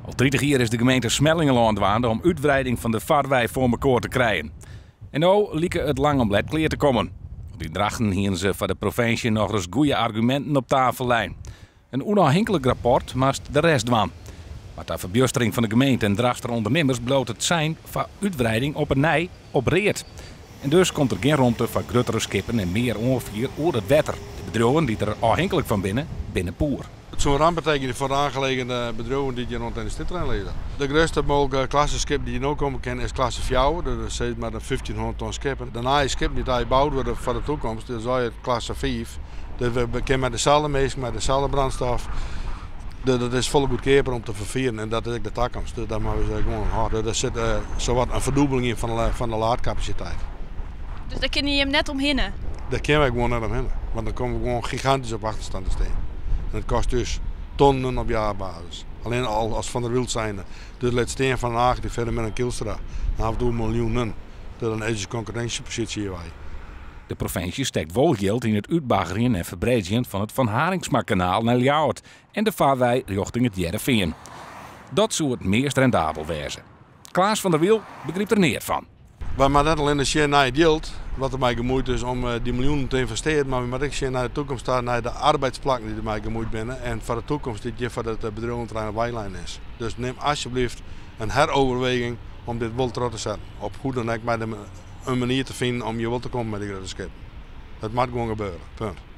Al 30 jier is de gemeente Smellingerlân dwaande om útwreiding fan de farwei foar mekoar te krijen. En no like it lang om let klear te kommen. Want yn Drachten hiene se foar de provinsje nochris goede arguminten op tafel lein. In ûnôfhinklik rapport moast de rest dwaan. Mar ta ferbjustering fan de gemeente en Drachtster ûndernimmers bliuwt it sein foar útwreiding op 'e nij op read. En dus komt der gjin romte foar gruttere skippen en mear oanfier oer it wetter. De bedriuwen dy't der ôfhinklik fan binne, binne poer. It soe in ramp betekenje foar de oangelegen bedriuwen dy't hjir oan it industrieterrein lizze. De grutste mooglike klasse skip dy't hjir no komme kin is klasse fjouwer, dat is sis mar de 1500 ton skippen. De nije skippen dy't eigentlik boud wurde foar de toekomst, dat is eigentlik klasse fiif. Dus we kinne mei deselde minsken, mei deselde brandstof, dus dat is folle goedkeaper om te ferfieren en dat is ek de takomst. Dus daar moatte we gewoan oan hâlde. Der sit sawat in ferdûbeling yn fan de laadkapasiteit. Dus dêr kinne jim net omhinne? Dêr kinne wy gewoan net omhinne, want dan komme we gewoan gigantysk op achterstân te stean. En it kostet ús tonnen op jaarbasis. Allinne al as Van der Wiel zijnde. Dus lit stean Van den Ager verder met in Kielstra. Dan hawwe we it oer miljoenen. Dus dan is ús konkurrinsjeposysje hjir wei. De provinsje stekt wol jild yn it útbaggerjen en ferbreedzjen fan it Van Harinxmakanaal nei Ljouwert en de farwei rjochting It Hearrenfean. Dat soe it meast rendabel wêze. Klaas van der Wiel begrypt der neat fan. Wy moatte net allinne sjen nei it jild wat der mei gemoeid is om dy miljoenen te ynvestearjen, mar wy moatte ek sjen nei de toekomst ta, nei de arbeidsplakken dy't der mei gemoeid binne en foar de toekomst dy't hjir foar it bedriuwenterrein op weilein is. Dus nim alsjeblieft in heroverweging om dit wol troch te setten. Op hoe dan ek mei de in manier te finen om hjir wol te kommen mei dy grutte skippen. Dat moat gewoan gebeure. Punt.